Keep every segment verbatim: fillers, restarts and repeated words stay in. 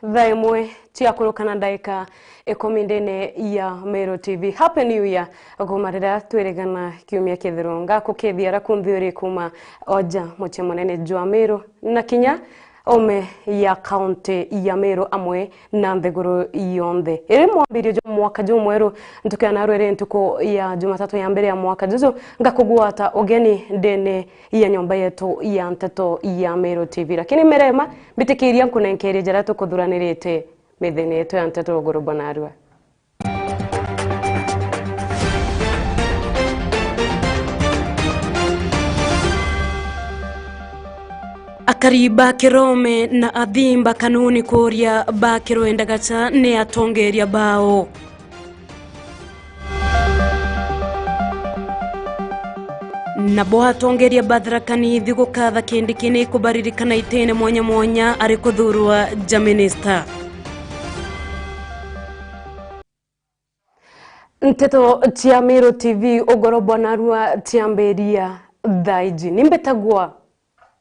Thaa imwe cia kuruka na ndaika ikumi ndene ya Meru T V. Happy New Year. Kuma riria twirigana kiumia kithiru, ngakukethia ara kunthiuri kuma oja mucii munene jwa Meru na kinya ome ya kaunti ya Meru amwe na nthiguru yonthe. Iri mwambirio jwa mwaka jumweru, ntuku ya narua iri ntuku ya Jumatatu ya mbere ya mwaka juju, ngakugwata ugeni ndene ya nyomba yetu ya nteto ya Meru T V. Lakini Merema, mbitikiria nkunenkerie jaria tukuthuranirite mithene yetu ya nteto uguru bwa narua. Akari ba Kirome na athimba kanuni kuria ba Kirwendagacha ni atongeria bao. Nabo atongeria ba Tharaka Nithi gukatha Kindiki ni kubaririkana itene mwanya mwanya ari kuthurwa ja minista. Nteto cia Meru T V, ugoro bwa narua ciambiria thaa iji. Ni mbitagwa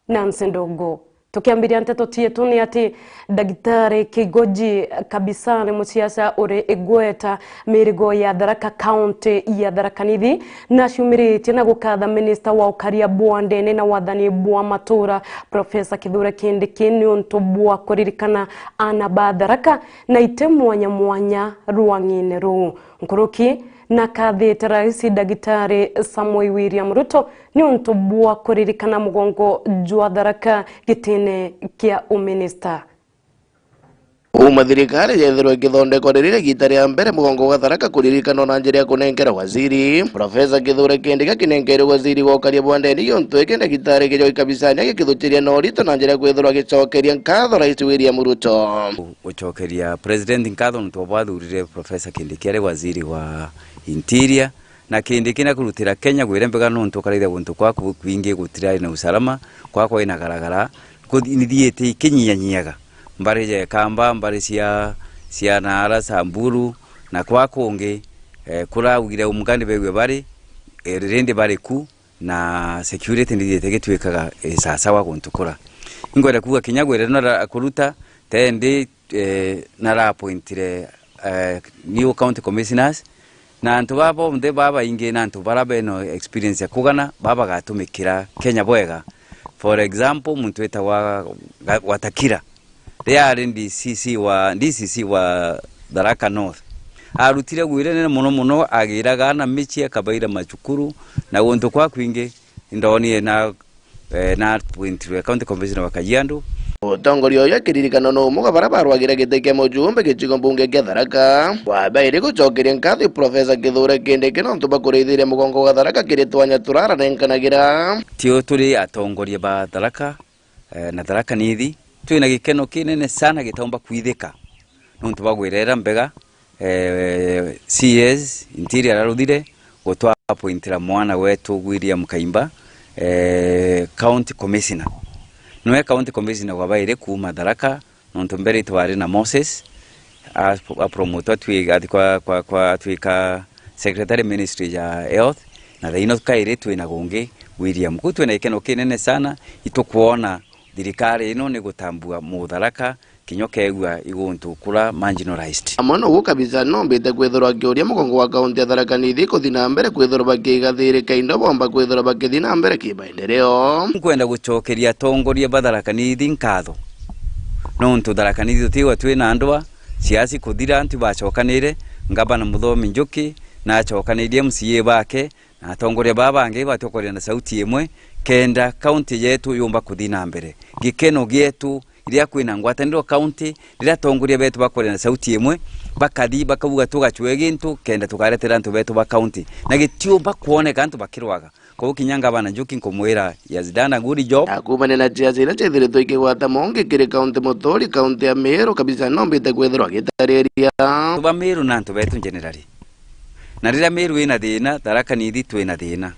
Nancy Ndungu. Tukiambiria nteto cietu ni ati Dagitari Kigoji Kabisani, musiasa uri igweta mirigo ya Tharaka County ya Tharaka Nithi, naciumiritie na gukatha minista wa ukaria bwa ndene na wathani bwa matura, Professor Kithure Kindiki, niuntu bwa kuririkana ana ba Tharaka na iti mwanya mwanya rwang'ine ruu. Nkuruki nakathite Rais Dagitari Samoei William Ruto niuntu bwa kuririkana mugongo jwa Tharaka gitine kia uminista. Uma thirikari yethirwa ikithondekwa riri rigiita ria mbere, mugongo gwa Tharaka kuririkanwa na njira ya kunenkera waziri. Professor Kithure Kindiki akinenkerwe waziri wa ukaria bwa ndene, iyo ntu iki Dagitari Kigoji Kabisani agikithukiria na urito na njira ya kwithirwa agicokeria nkatho Rais William Ruto. Gucokeria President nkatho nontu bwa bwathurire Professor Kindiki ari waziri wa Interior, na Kindiki na kurutira Kenya gwire mbega nontu ukaraithia guntu kwaku kwingi gutirari na usalama, kwakwa ina garagara, kuthi-, nithiite ikinyianyiaga mbari ja Ikamba, mbari cia, cia naara Samburu, na kwa kungi, eh, kuraugire umgani begwe bari, eh, rindi bari ku, na security nithiite gitwikaga, eh, sasawa guntu kura. Ingwenda kuuga kinya gwire nara kuruta, tendi, eh, nara appointire, eh, new county commissioners, na antu baba bonthe babaingi na antu bara bena experience ya kugana, baba bagatumikira Kenya bwega. For example, muntu witagwa Ga-, Watakira, riria ari D C C wa, D C C wa Tharaka North, arutire wira nene mono mono, agiraga aana micii, akabaira macukuru, na guntu kwa kwingi, indonire na, eh, na appointirwe County Commissioner wa Kajiado. Utongoria uyu akiririkanwa no umwe bwa bara barwagira giti kia mujumbe gicigo mbunge kia Tharaka. Wabaire gucokeria nkatho Professor Kithure Kindiki nontu bwa kurithiria mugongo gwa Tharaka kiri twanya turanenkanagira. Tio turi atongoria ba Tharaka, eh, na Tharaka Nithi, twina gikeno kinene sana gitaumba kwithika nontu bwa gwirera mbega, eh, C S Interior araruthire gutwa appointira mwana wetu William Kaimba, eh, County Commissioner. Niwe County Commissioner wa bairi kuuma Tharaka, nontu mbere itwari na Moses, a-, apromotwa atwi-, athi kwa, kwa, kwa, atwika secretary ministry ya health, na thaino kairi twina gungi William. Kuu twina gikeno kinene sana, itukwona thirikari ino ni gutambua Mutharaka, kinya ukeegua iguntu kura marginalized. Amwe noguo kabisa, nombite kwithirwa akiuria mugongo wa kaunti ya Tharaka Nithi kuthi na mbere kwithirwa bakiiga thiri kaindo bomba kwithirwa bakithi na mbere kimaendeleo. Nkwenda gucokeria atongoria ba Tharaka Nithi nkatho, nontu Tharaka Nithi tutigwa twina ndwa, siasa kuthira, antu bacokanire, Ngavana Muthomi Njuki na acokanirie M C A bake, na atongoria baa bangi batwe kwaria na sauti imwe, kenda kaunti yetu yumba kuthi na mbere. Gikeno gietu riria kwina ngwataniro kaunti, riria atongoria betu bakwaria na sauti imwe, bakathi bakauga, "Tugacwe gintu, kenda tukaretera antu betu ba kaunti." Na gitiumba kwoneka antu bakirwaga. Kwou kinya Ngavana Njuki nkumwira, he has done a good job. Na kuumania na ciaca iria ciithiritwe ikigwata mongi kiri kaunti muturi, kaunti ya Meru, kabisa nombite kwithirwa agitariria. Antu ba Meru na antu betu generally. Na riria Meru ina thina, Tharaka Nithi twina thina.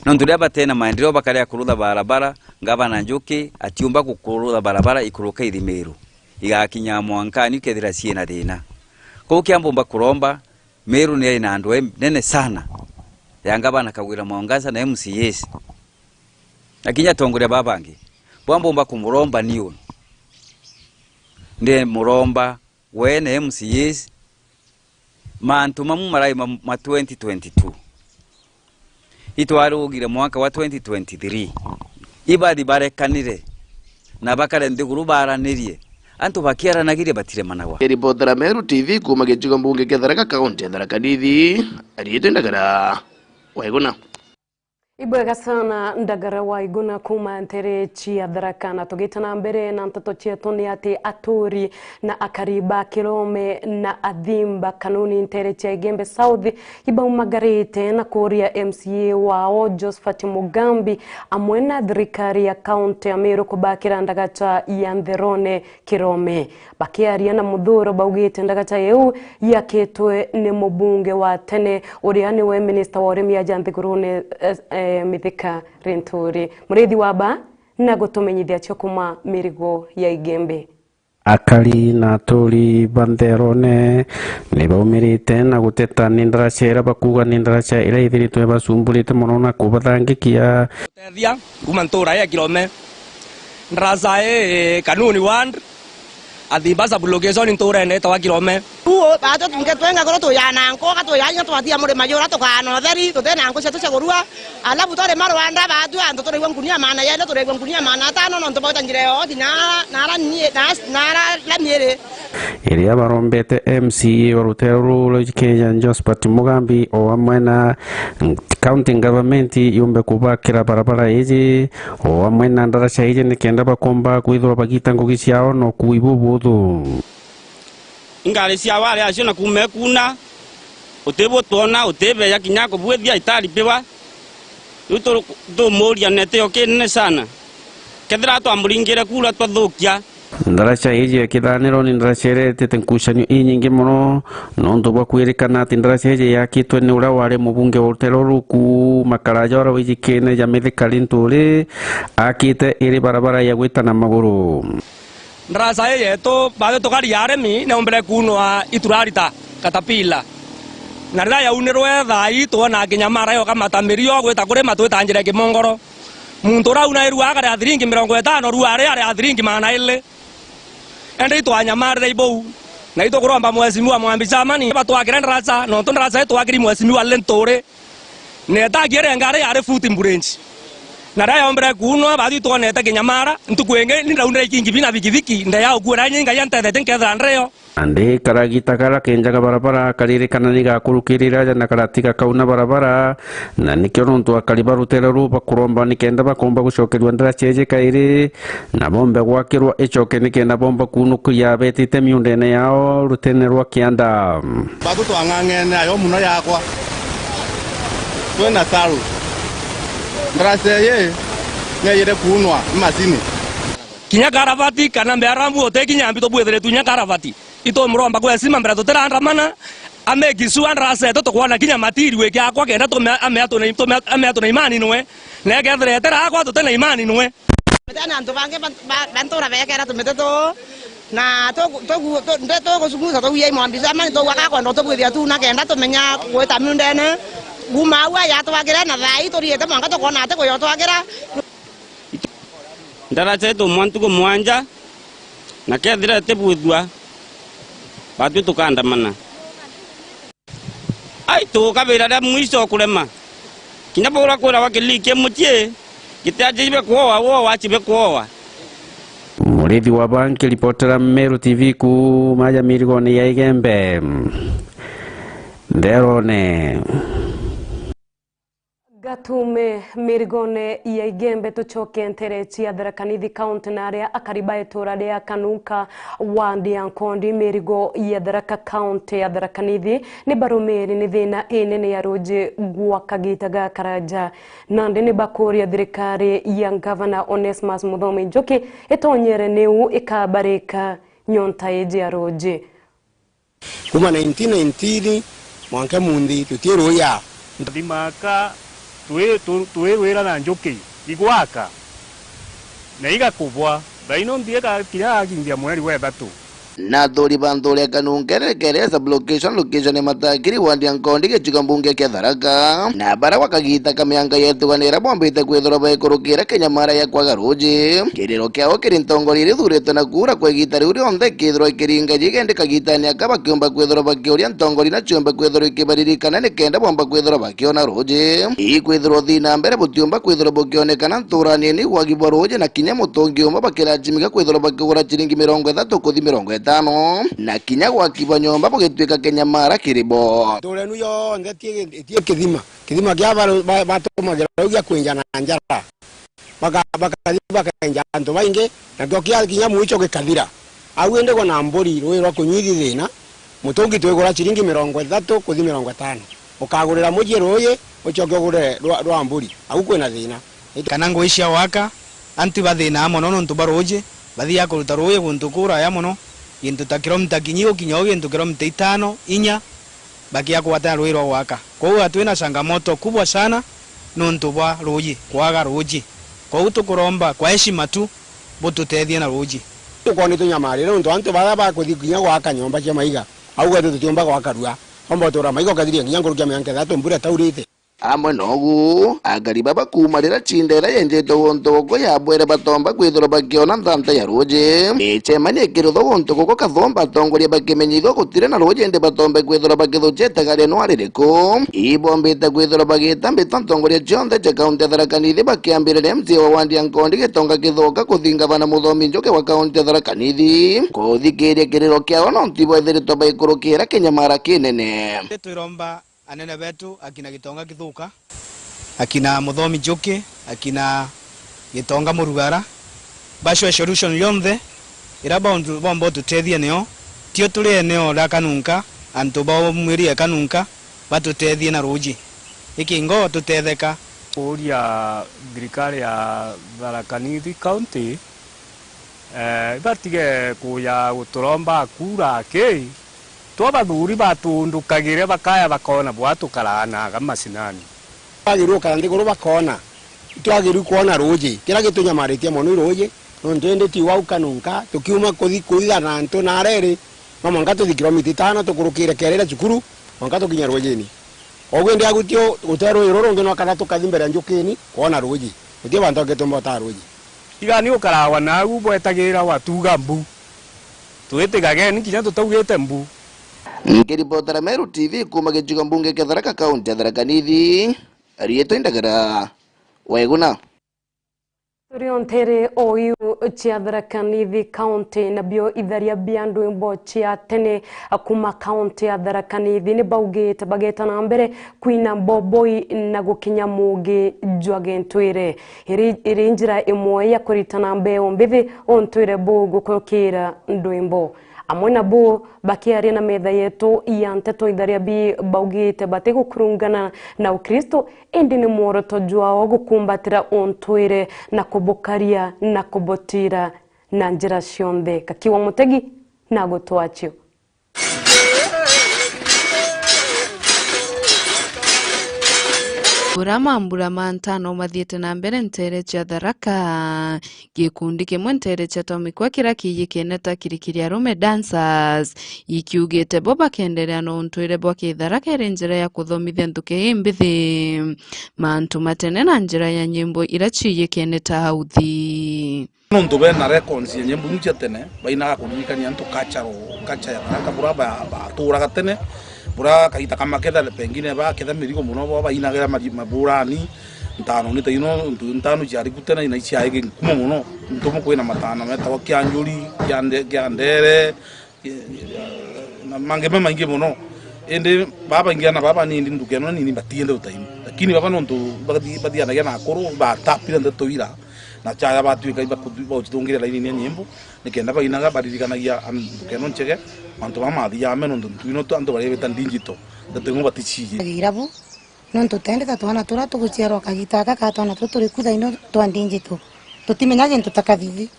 Nontu riria batena maendeleo, bakaria kurutha barabara, Ngavana Njuki atiumba gukurutha barabara ikuruka ithi Meru, igakinya mwankani ukethira ciina thina. Kwou kia mbumba kuromba, Meru ni ina andu em-, nene sana ya Ngavana Kawira Mwangaza na M C As. Na kinya atongoria baa bangi, bwa mbumba kumuromba ni unu. Ndi muromba we na M C As, mantu mamu marai ma, ma twenty twenty-two. Itwarugire mwaka wa twenty twenty-three. Ibathi barekanire na bakare nthiguru baranirie. Antu bakiaranagiria batiremanagwa. Iripotera Meru T V kuuma gicigo mbunge kia Tharaka, kaunti ya Tharaka Nithi, ariitwe Ndagara Waiguna. Ibwega sana Ndagara Waiguna kuuma ntere cia Tharaka. Na tugita na mbere na nteto cietu, ni ati aturi na akari ba Kirome na Athimba Kanuni ntere cia Igembe South ibaumagarite na kuria M C A wao Josephat Mugambi amwe na thirikari ya kaunti ya Meru kubakira ndagaca ya Ntherone Kirome. Bakiaria na Muthuro, baugite ndagaca iu yakitwe ni mubunge wa tene uria niwe minista wa urimi aja nthigurune, eh, eh, Mithika Linturi. Murithi wa ba na gutumenyithia cio kuuma mirigo ya Igembe. Akari na aturi ba Ntherone ni baumirite na guteta ni ndaraca iria bakuuga ni ndaraca iria ithiritwe ibacumburite mono na kubathangikia. Tethia kuuma ntuura ya Kirome. Ndaraca ii Kanuni Ward, Athimba sub-location ntuurene itawa Kirome. Uu, baatwe tunke twenga kuru tuya na nkoga, tuya inya twatia murima jura tukaana utheri, tuti na nku cietu cia kurua. Alafu twarima rwanda, baatwe antu turaigua nkunia maana yeli, turaigua nkunia maana atano, nontu bauta njira yoo kinya nara nie-, na, nara lami iri. Iria barombete M C A wa ruteere ruu rwa Kenya, Josephat Mugambi, o amwe na county government yumbe kubakira barabara iji, o amwe na ndaraca iji, nikenda bakomba kwithirwa bagita ngugi ciao na ukui bubuthu. Ingari ciao ari acio na kuuma ikuuna, utibutwona, utibeja kinya kubwithia itaripiwa. Riu tu-, tumuuria na itio kinene sana. Kethira twamuringire kuura twathukia. Ndaraca iji ya Kithaniro ni ndaraca iretete nkucanio inyingi mono, nontu bwa kwirikana ati ndaraca iji yakitwe ni uria wari mubunge wa ruteere ruu kuuma karaja, uria wijikene ja Mithika Linturi, akite iri barabara ya gwita na maguru. Ndaraca ii yetu, baatwi tukari ya arimi, neumbire kuunwa iturarita, caterpillar. Na riria yaunirwe, thaa ii twona kinya mara yoka matamirio gwita kurima twita njira ya kimongoro. Muntu uria aunairua akare a thiringi mirongo itano, riu ari, ari a thiringi magana iri. Indi itwanyamarire ibou. Na itukuromba Mheshimiwa Mwambi Chairman batwakire ndaraca, nontu ndaraca itwakiri Mheshimiwa Linturi. Neetagia iria ngari yari footbridge. Na riria yombire kuunwa, baatwi twonete kinyamara, ntuku ingi ni ndaunire ikingi bina bikibiki, ndeya ukuura nyinga iria ntethetie nkethira ndeyo. Nandi karagita kara kenjaga barabara karirikana ni gakurukirire aja na karatiga kauna barabara, na nikio nontu akari ba ruteere ruu bakuromba nikenda bakomba gucokerua ndaraca iji kairi, na bombe gwakirwa icoke nikenda bomba kunukia betite miundene yao rutene rwa kianda. Batu twang'ang'ene ayo muno yakwa. Twina taru. Ndaraca ii neyire kuunwa ni macini. Kinya karavati kana mbearambu utikinya mbi tubwithiritwe kinya karavati. Itumuromba kwesima mbere tutirandamana, a make sure ndaraca yetu tukwona kinya material iki akwa kenda tume-, ame atune, tume-, ame atune imani nwe. Na ikethira itira akwa tutina imani nwe. Mete na antu bangi ba, ba, ba ntura bekera tumite tuu, na tugu-, tugu-, tu-, nde tugucunguca tugia imwambi cia mani tugua kakwenda tubwithia tu na kenda tumenya gwita miundene. Kuuma au yatwakire na thaa ii turiite mwanka tukoona ati kuyotwakira. Ndaraca itumwa ntuku mwanja, na kethira itibwithua, batwi tukandamana. Ai, tugukabira ria mwico kurema. Kinya bura kwiragwa kiliki mucii, gitiacibe kwoa, woa wacibe kwoa. Murithi wa Banki, ripotera Meru T V kuuma aja mirigone ya Igembe. Nderone. Gatume mirigone ya Igembe, tucoke ntere cia Tharaka Nithi County, na aria akari ba itura ria Kanuka, ward ya Nkondi, mirigo ya Tharaka County ya Tharaka Nithi, ni barumiri ni thina inene ya ruji gwa kagita ga karaja. Nandi ni bakuria thirikari ya Ngavana Onesmus Muthomi Njuki itonyere niu ikabarika nyonta iji ya ruji. Kuma nineteen nineteen mwanka munthi tuti ruya. Thimaka twi-, tu-, twirwira na njuki igwaka na igakubwa. Thaino nthi ikakinya akingia mweri wa ithatu. Na athuri ba nthuri ya Kanunka iria ikere sub location, location ya Matakiri, ward ya Nkondi, gicigo mbunge kia Tharaka, na baria gwa kagita ka mianka yetuganira bombite kwithirwa baikurukira kinyamara ya kwaga ruuji. Kiriro kiao kiri ntongoria iria ithuritwe na kuura kwa igita riu rionthe ikithirwa ikiringa jigendi kagitani aka bakiumba kwithirwa bakiuria ntongoria na ciumbe kwithirwa ikibaririkana nikenda bomba kwithirwa bakiona ruuji. Ikwithirwa uthii na mbere butiumba kwithirwa bukionekana nturani ni wagi bwa ruuji na kinya mutungi umwe bakirajimika kwithirwa bakigura ciringi mirongo ithatu kuthi mirongo itano, na kinya gwakibwa nyomba bugituika kinyamara kiri bo. Nturenu yonthe ti, ti kithima. Kithima kia baru-, ba-, batumagira riu gia kwinja na njara. Baka-, bakathi bakaenja antu baingi, nakio kia kinya mwicho gikathira. Au indi gwa na mburi ruui rwa kunyua ithi thina, mutungi twigura ciringi mirongo ithatu kuthi mirongo itano. Ukagurira mucii ruui, ucoke ugure rwa, rwa mburi. Au kwina thina. Kana ngugi cia gwaka, antu bathinaa mono nontu bwa ruuji, bathiaga kuruta ruuji guntu kuraya mono, gintu ta kilomita kinyi gukinya uu gintu kilomita itano, inya, bakia kugwatana ruuji rwa gwaka. Kwou twina changamoto kubwa sana nontu bwa ruuji, kwaga ruuji. Kwou tukuromba kwa heshima tu bututethie na ruuji. Tukwona tunyamarire nontu antu baria bakuthi kinya gwaka nyomba cia maiga, au gwetu tutiumba gwaka rua. Omba utura maiga ukathiria kinya nkuruki ya mianka ithatu mbura itaurite. Amwe nogu, akari baba kuuma riria cinda iria yenjitwe guntu guku yabwere batomba kwithirwa bakiona nthanta ya ruuji. Icemania ikirithwa guntu guku kathumba atongoria bakimenyithua gutiri na ruuji indi batombe kwithirwa bakithucia itagaria nwa ririku. Ibombite kwithirwa bagita mbita ntongoria cionthe cia kaunti ya Tharaka Nithi bakiambiriria M C A wa ward ya Nkondi Gitonga Kithuka kuthi ngavana Muthomi Njuki wa kaunti ya Tharaka Nithi kuthikiria kiriro kiao nontu ibwethiritwe baikurukira kinyamara kinene. Twiromba anene betu, akina Gitonga Kithuka, akina Muthomi Njuki, akina Gitonga Murugara, bacwe solution yonthe iria bontu-, bomba ututethia nio. Tio turi eneo ria Kanunka, antu ba umwiri ya Kanunka batutethie na ruuji. Ikingo tutetheka. Kuuria thirikari ya Tharaka Nithi County, eh, ibatige kuja guturomba kura aki, two bathuri batundukagire bakaya bakona bwa tukaraanaga macinani. Twagirwe gukara nthiguru bakona, itwagirwe kwona ruuji. Kiria gitunyamaritie mono i ruuji, nontu indi ti wau Kanunka, tukiuma kuthi kuigana antu na reri, no mwanka tuthi kilomita itano tukurukire kerira cukuru, mwanka tukinya ruujini. Koguo indi agutio gute ruuji ruru rungi no kana tukathi mbere ya Njukini kwona ruuji. Guti bantu bangi tumbotaa ruuji. Tigani gukaragwa naagu bwetagira watuga mbu. Twitigageni kinya tutaugite mbu. Nkiripotera Meru T V kuuma gicigo mbunge kia Tharaka, kaunti ya Tharaka Nithi, riitwa Indagara Weguna. Turi o ntere o iu cia Tharaka Nithi County, nabio itharia bia ndwimbo cia tene kuuma county ya Tharaka Nithi ni baugite bageta na mbere kwina mboboi na gukinya muugi jwa gintwire. Iri, iri njira imwe ya kuritana mbeu mbithi o ntwire buu gukurukira ndwimbo. Amwe nabo bakiaria na metha yetu ya nteto, itharia bi baugite batigukurungana na Ukristo, indi ni mworoto jwao gukumbatira untwire na kubukaria na kubutira na njira cionthe. Kakiwa Mutegi na gutwacio. Uria mambura ma ntano mathiite na mbere nteere cia Tharaka, gikundi kimwe nteere cia Tomikwa kiria kiijikene ta Kirikiri Arume Dancers, ikiugite bo bakenderea na untwire bwa Kitharaka iri njira ya kuthomithia nthuki imbithi, mantu matene na njira ya nyimbo iria ciijikene ta authi. Nontu bena records ya nyimbo iu cia tene, bainaga kuririkania antu cultural, culture ya Tharaka, bura ba-, baturaga tene, bura kagita ka maketha, pengine baketha mirigo mono, bo bainagira mari-, maburani, ntano ni ta ino, ntu ntano ciari ku tene, na iciaigi nkuma mono, ntumu kwina matano metagwa kia njuri, kia nde-, kia ndere, na mangi mamaingi mono. Indi babaingi ana baba nindi nduka ino nini batiende utaini. Lakini baba nontu bathi-, bathianagia na akuru, batapire ndeto ira, na chaya batwika iba kuthi-, baucitungira laini ya nyimbo, nikenda bainaga baririkanagia an-, nduka ino nchege, mantu baba mathiyame nontu ntu ino tu antu barebeta digital, ndeto imwe baticiye. Irabu. Nontu tende ta twana turia tuguciarwa kagita gaka, ka twana turia turi ku thaino twa ndinjitu, tutimenya gintu ta kathithi.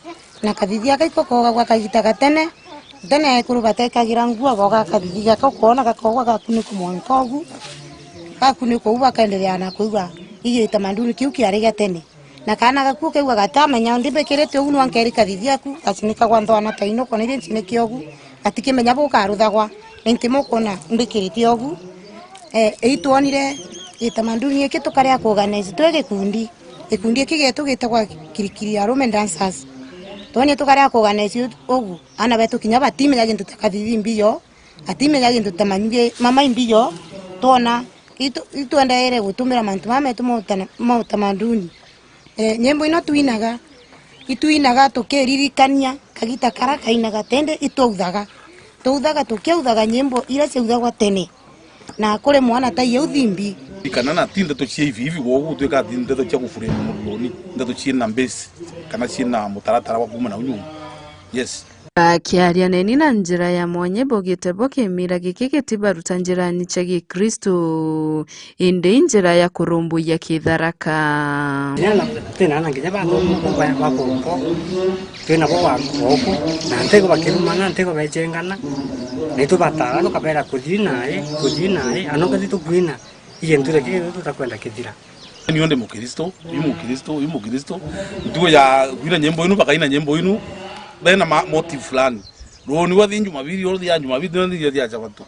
Na kathithi gaka iko koogagwa kagita gatene, tene ekuru batekagira ngua, googa kathithi gaka ukoona gakoogwa gakunikwa mwanka ugu, gakunikwa ugu bakaendelea na kuigua igi tamaduni kiu kiari gia tene. Na kaana gaku ukigua gatamenya, ndimbikirite ugu, nwa nkeri kathithia aku, gacinika gwa nthwana ta ino, kona iria ncinikio ugu, gatikimenya bukaruthagwa, na inti mukona mbikirite ugu. Eh, itwonire gitamaduni giki tukaria kuganesi twi gikundi, gikundi giki gitu gitagwa Kirikiri Arume Dancers. Twonire tukaria kuganesi ugu, ana betu kinya batimenya gintu ta kathithi mbiyo, batimenya gintu ta manyuge mama imbiyo, twona itu-, itwendeere gutumira mantu mama metu ma utana-, ma utamaduni. Eh, nyimbo ino twinaga, itwinaga tukiririkania kagita kara kainaga, tende itwauthaga. Twauthaga tukiauthaga nyimbo iria ciauthagwa tene. Na kuri mwana ta iu thimbi. Kana na ti ndeto cia hivi hivi gwogu gutwika ati ndeto cia kufurira mururuni, ndeto ciina base, kana ciina mutaratara wa kuuma nau nyuma. Yes. Akiaria neni na njira ya mwanya, ibaugite bo kimira giki gitibaruta njirani cia Gikristu, indi njira ya kurumbuiya kitharaka. Kinya na, tena na nginya ba, ba, ba, ba kuruko, twina bo wa, wa uku, na ntego bakirumana, ntego bechengana, na itubataara tukabera kuthii nai, kuthii nai, anoka thitu kwina. Iye nture kiri tutakwenda kithira. Ni undi Mukristo, yu Mukristo, yu Mukristo. Ntugo ya kwina nyimbo inu, bakaina nyimbo inu, bena ma-, motive fulani. Runi wathi Jumapili, uthi ya Jumapili, uthi ya Sabato.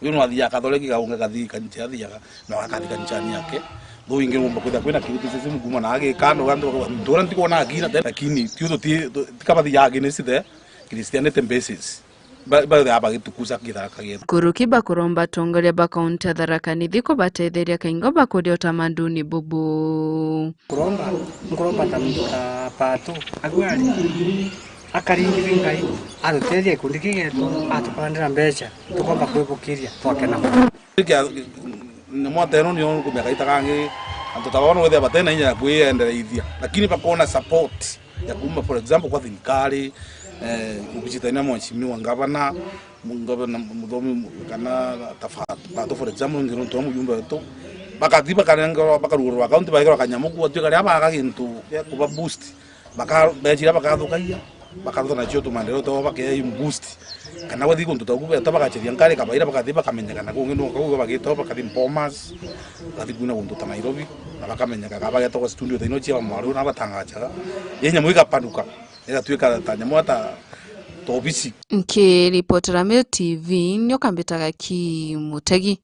Uyu no athia Kathoreki, gaunga kathi kanisa, athiaga, na wakathi kanisani yake. Though ingi ngomba kwitha kwina criticism kuma na agi kando, antu, ntura ntikwona akina, lakini ti uthu ti, ti kabathi ya against the Christianity basis. Ba, ba, ba, bagitukuza kitharaka gietu. Kuruki bakuromba atongoria ba kaunti ya Tharaka Nithi kubatetheria kaingo bakuria utamaduni bubu. Kuromba, nkuromba ta, ta Pato, agu ari, akaringi Ngai, atutethia gikundi kigetu, atupandira mbeca, tukomba kwibukiria, twakena mono. Kia, ni mwateno nio kumia kaita kangi, antu ta baba no wethia batena inya ya kwiendereithia, lakini bakona support ya kuma, for example, kwa thirikari, eh, ukijitania mheshimiwa ngavana, ngavana Muthomi, kana ta Fa-, Pato, for example, ngiro ntu mujumbe wetu, bakathi bakarengwa, bakarugurwa account, baikirwa kanyamu ku, atuika ria baga gintu gia kuba boost, baka-, bechira bakathukagia, bakaruta nacio tumaendeleo twao, bakea boost. Kana gwathi guntu ta ugu beta bagacheria nkari kabaira, bakathi bakamenyekana kungi, no kau bagitwa bakathi Bomas, bakathi kuna guntu ta Nairobi, na bakamenyeka, ka bagetwa kwa studio ta ino cia bamwaru na batangachaga. Ye nyamu igapanuka, igatuika ta nyamu ata ta obisi. Nkiripotera Meru T V, nio kambitaga ki Mutegi.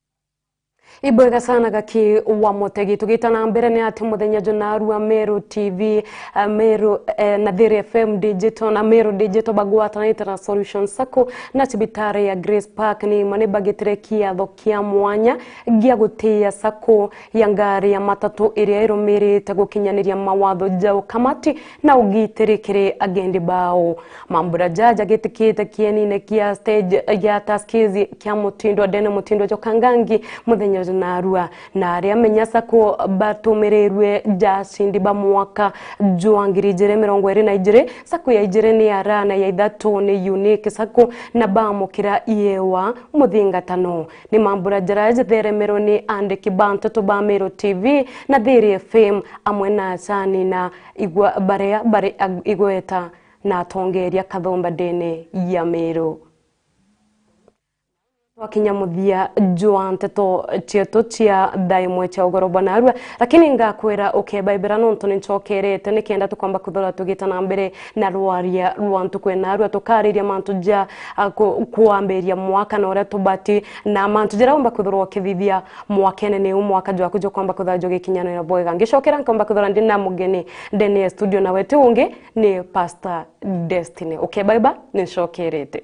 Ibwega sana gaki wa Mutegi. Tugita na mbere ni ati muthenya jwa narua Meru T V, eh, Meru, eh, na Thiri F M Digital na Meru Digital bagwatanite na Solution Sacco na cibitari ya Grace Park ni mani bagitire kiatho kia mwanya gia gutia sacco ya ngari ya matatu iria irumirite gukinyaniria mawatho ja ukamati na ugitiri kiri agendi bao. Mambura jaja gitikite kienine kia stage ya Tuskys kia Mutindwa, Dene Mutindwa Jokangangi muthenya jwa narua, na aria menya sacco batumirirwe ja acindi ba mwaka jwa ngiri ijiri mirongo iri na ijiri. Sacco ya ijiri ni Arana, ya ithatu ni Unique Sacco, na bamukira iewa muthingatano. Ni mambura jaria jatheremerwe ni andiki ba nteto ba Meru T V na Thiri F M amwe na acani na igwa-, baria bari ag-, igweta na atongeria kathomba ndene ya Meru. Twakinya muthia jwa nteto cietu cia thaa imwe cia ugoro bwa narua, lakini ngakwira ukebaibira nontu ni ncokerete nikenda tukomba kuthora tugita na mbere na rwaria rwa ntuku ya narua, tukariria mantu ja, a, ku-, kwambiria mwaka na uria tubati na mantu jaria umba kuthorwa ukithithia mwakene ni u mwaka jwaku jwa kwamba kuthora jugikinyanira bwega. Ngicokera nkomba kuthora ndi na mugeni ndene ya studio, nawe ti ungi ni Pastor Destiny. Ukebaiba, ni ncokerete.